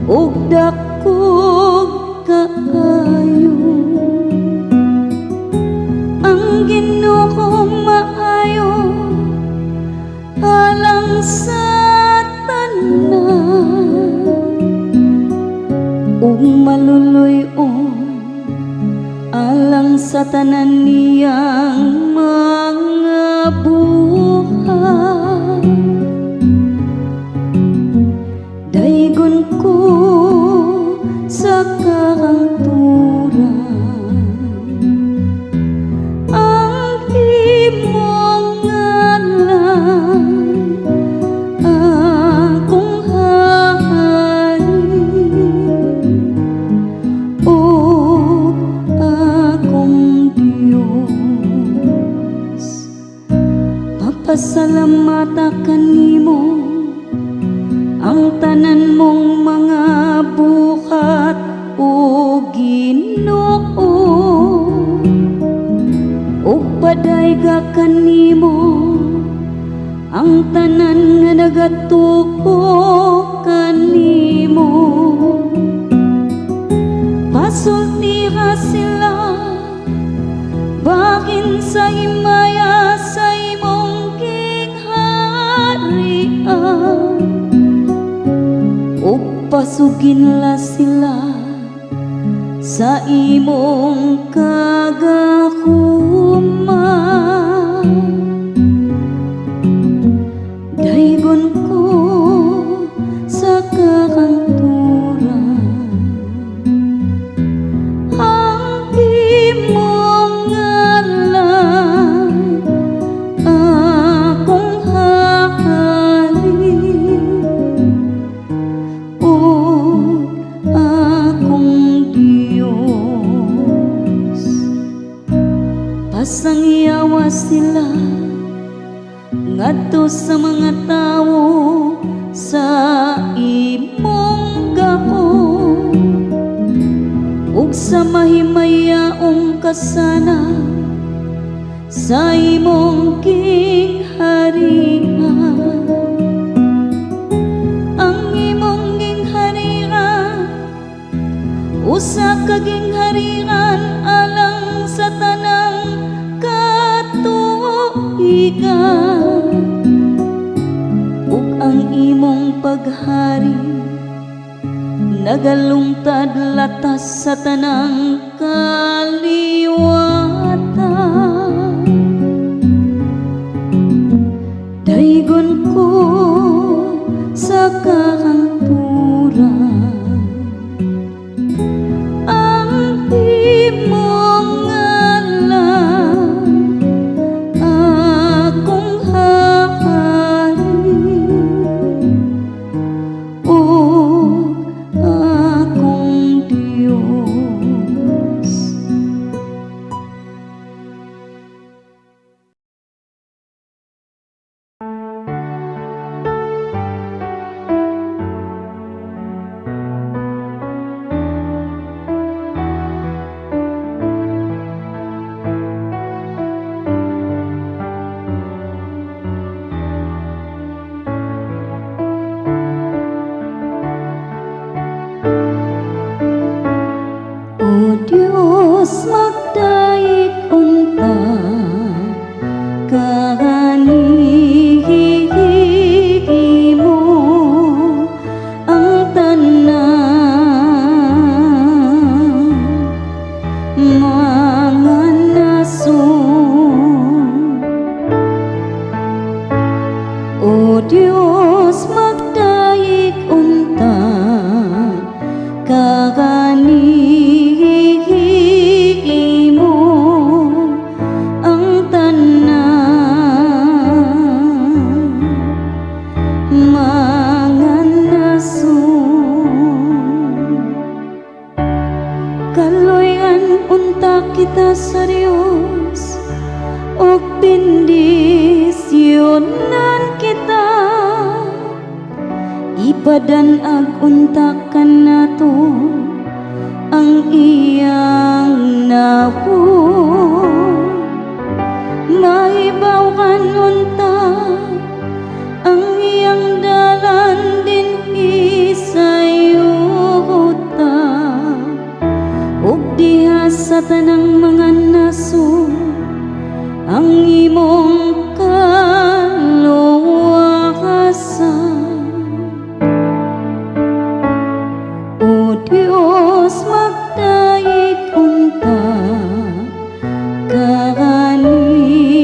Ug dakog kaayo. Ang Ginoo maayo alang sa tanan ug maluluy-on alang sa tanan niyang mga buhat. Daygon ko sa kahangturan ang imong ngalan, akong hari ug akong Diyos. Mapasalamata kanimo ang tanan mong mga buhat, o Ginoo, ug padayga kanimo ang tanan nga nagatuo kanimo. Pasultiha sila bahin sa himaya sa imong gingharian ug pasuginla sila sa imong kagahuma. Daygon ko sa kahangturan ang imong ngalan, akong hari ug akong Diyos. Pasangyawa sila ngadto sa mga tawo sa imong gahom ug sa mahimayaong kasanag sa imong gingharian. Ang imong gingharian usa ka gingharian alang sa tanang katuigan ug ang imong paghari nagalungtad latas sa tanang kaliwatan. Daygon ko sa kahangturan ang imong ngalan, akong hari ug akong Diyos. O Diyos, magdayeg unta kanimo ang tanan mga nasyon. O Diyos, magdayeg unta kanimo ang tanan mga nasyon. Kaluy-an unta kita sa Dios ug bendisyonan kita. Ipadan-ag unta kanato ang iyang nawong. Mahibaw-an unta ang iyang dalan dinhi sa yuta. Tanang mga nasod ang imong kaluwasan. O Diyos, magdayeg unta kanimo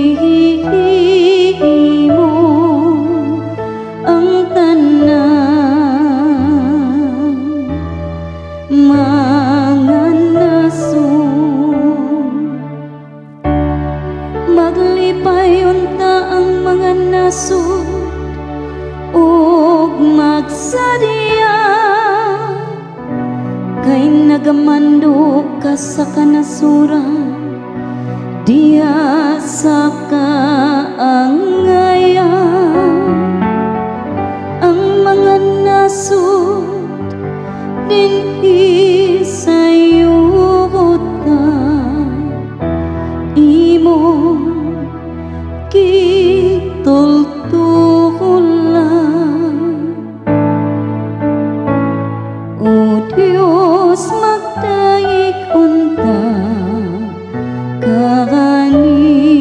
ang tanan mga nasod. Maglipay unta ang mga nasod ug magsadya kay nagamando ka sa kanasuran diha sa kaangayan. Ang mga nasod dinhi sa yuta imong gitultulan. O Diyos, magdayeg unta kanimo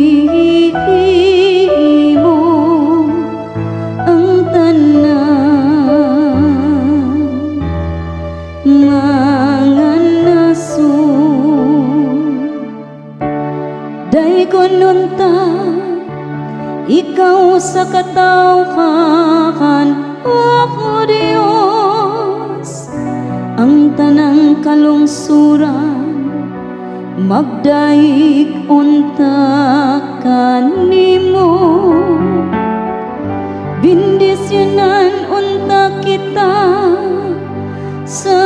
ang tanan mga nasod. Daygon unta ikaw sa katawhan, O Diyos. Ang tanang kalungsuran magdayeg unta kanimo. Bendisyonan unta kita sa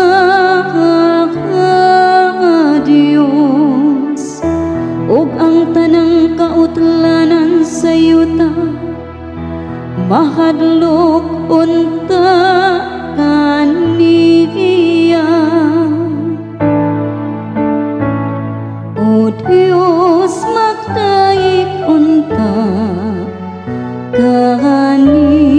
Diyos ug ang tanang kautlanan sa yuta mahadlok unta kaniya. O Diyos, magdayeg unta kanimo.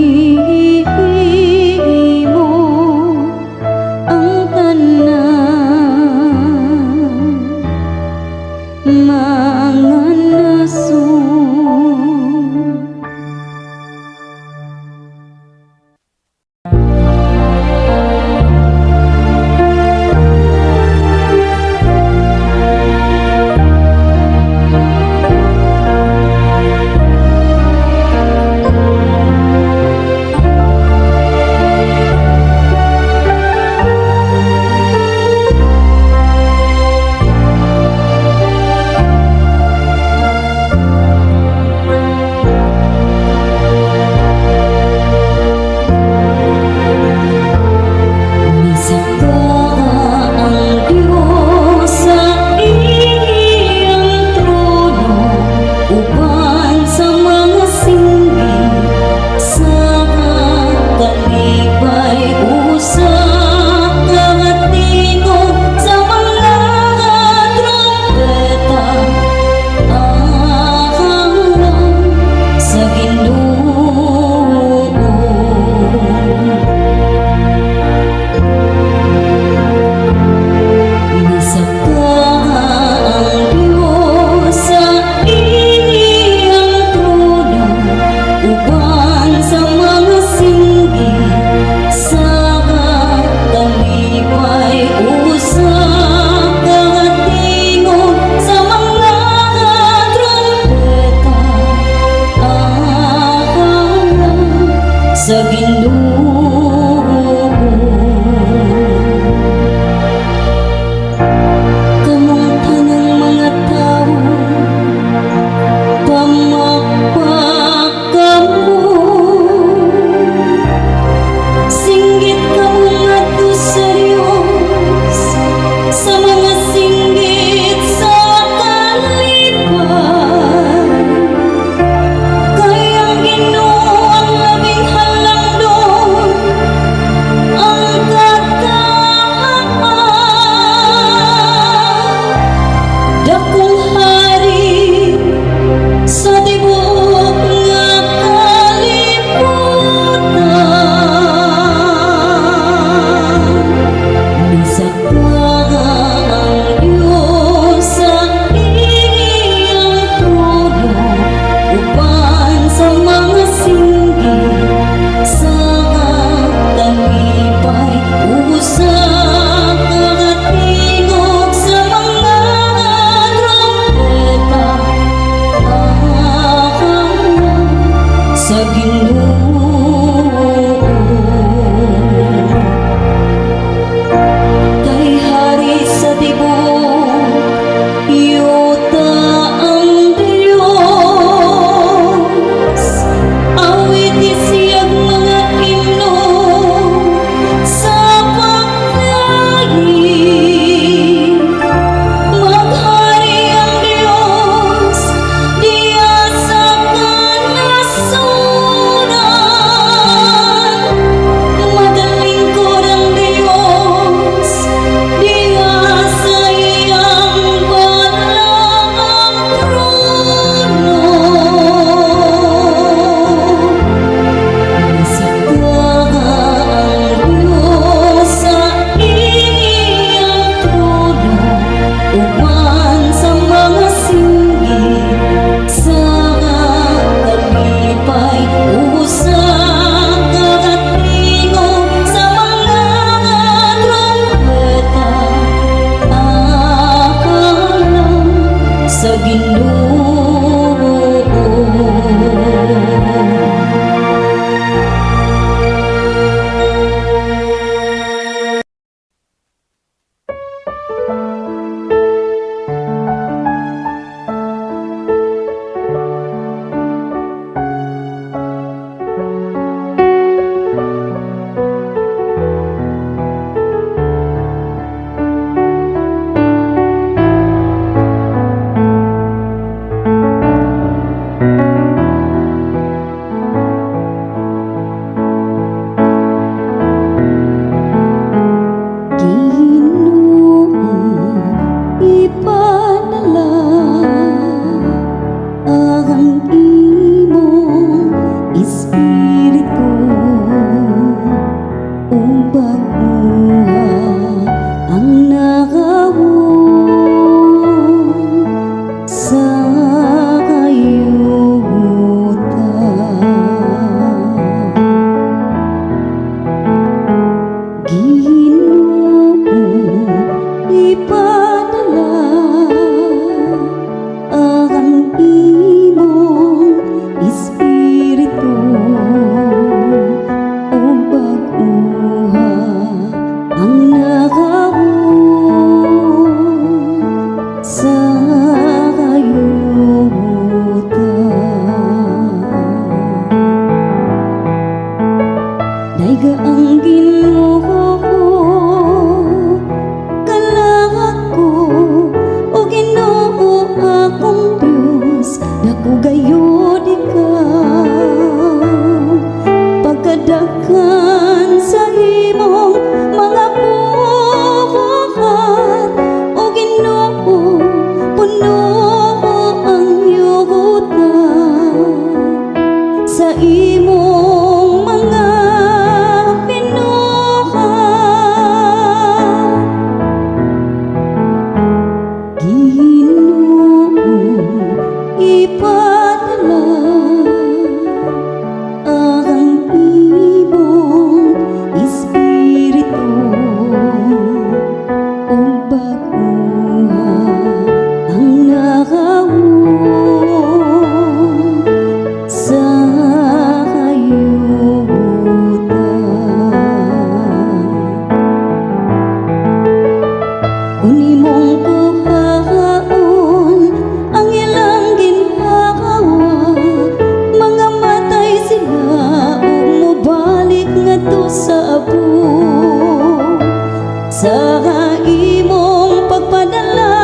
Sa imong pagpadala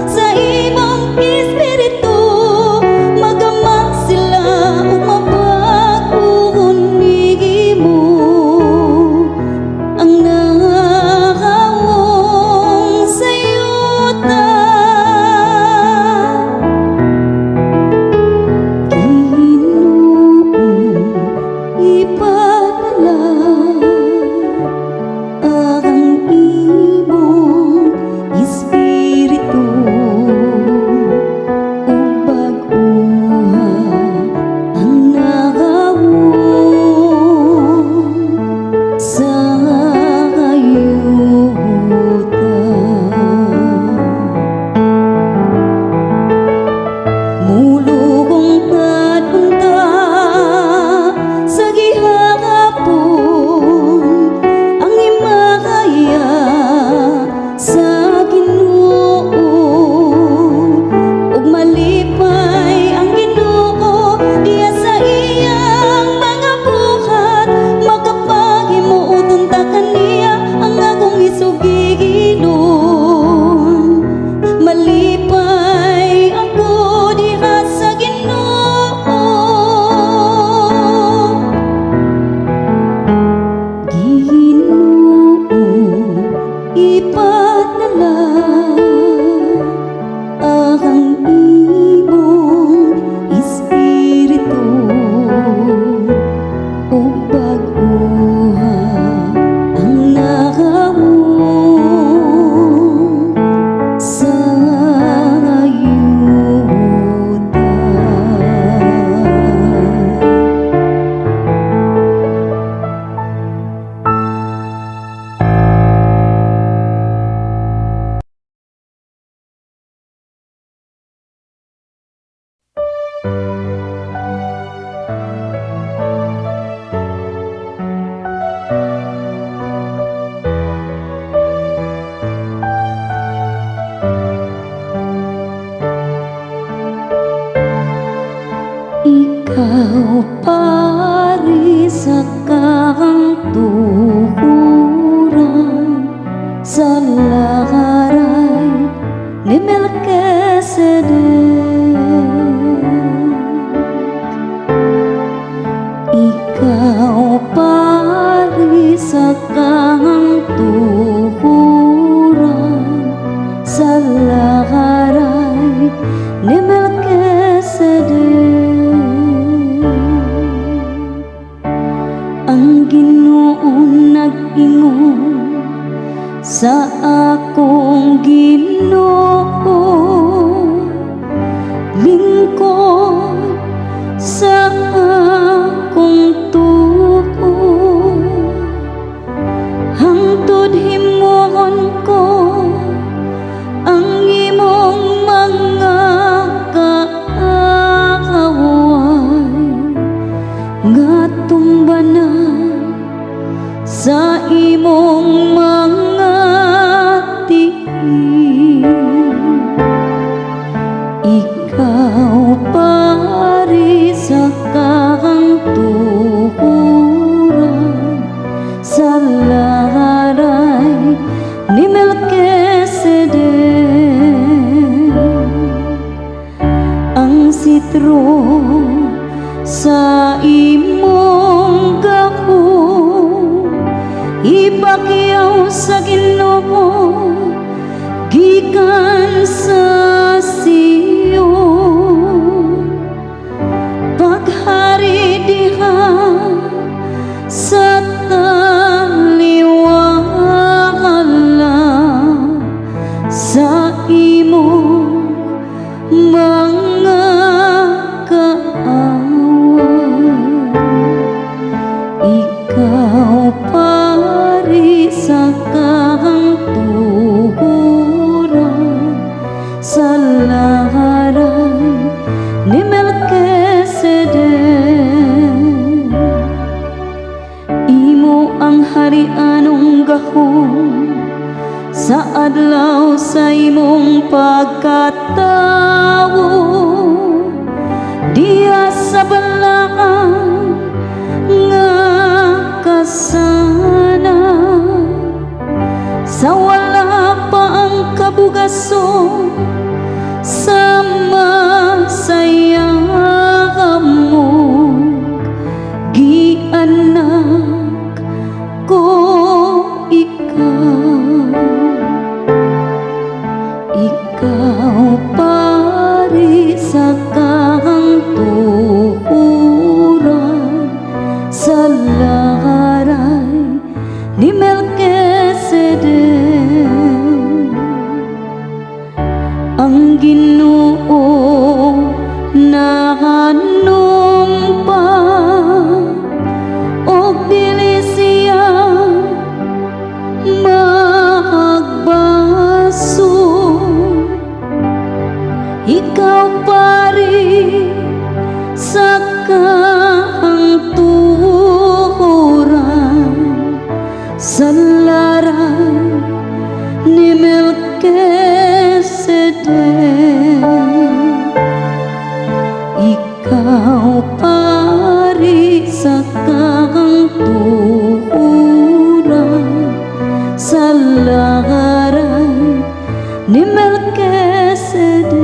sa imong espiritu, mag-ama sila ug mabag-on nimo ang nawong sa yuta. Ginoo, ipadala ang imong espiritu ug bag-oha ang nawong sa yuta. Mulugong unta sa gihapon ang himaya sa Ginoo, ug malipay ang Ginoo diha sa iyang mga buhat. Makapaghimuot unta kaniya ang akong isuginon. Malipay ako diha sa Ginoo. Ginoo, ipadala ang imong espiritu ug bag-oha ang nawong sa yuta. Ikaw pari sa kahangturan sa laray ni Melchizedek. Ikaw pari sa kahangturan sa laray ni Melchizedek. Ang Ginoo nag-ingon sa akong Ginoo, "Lingkod sa akong tuo hangtod himuon ko ang imong mga kaaway nga tumbanan sa imong mga tiil." Ikaw pari sa kahangturan sa laray ni Melchizedek. Ang sitro sa imong gahom ipakyaw sa Ginoo gikan sa Sion. Paghari diha sa taliwala sa imong mga kaaway. Ikaw pari sa kahangturan sa laray ni Melchizedek. Imo ang harianong gahom sa adlaw sa imong pagkatawo diha sa balaan nga kasanag. Sa wala pa ang kabugason sama sa iyang gianak ko ikaw. Ikaw pari sa kahangturan sa laray ni Melchizedek. Ang Ginoo nakanumpa og dili siya mahagbasol. Ikaw pari sa kahangturan sa laray ni Melchizedek. Ikaw pari sa kahangturan sa laray ni Melchizedek.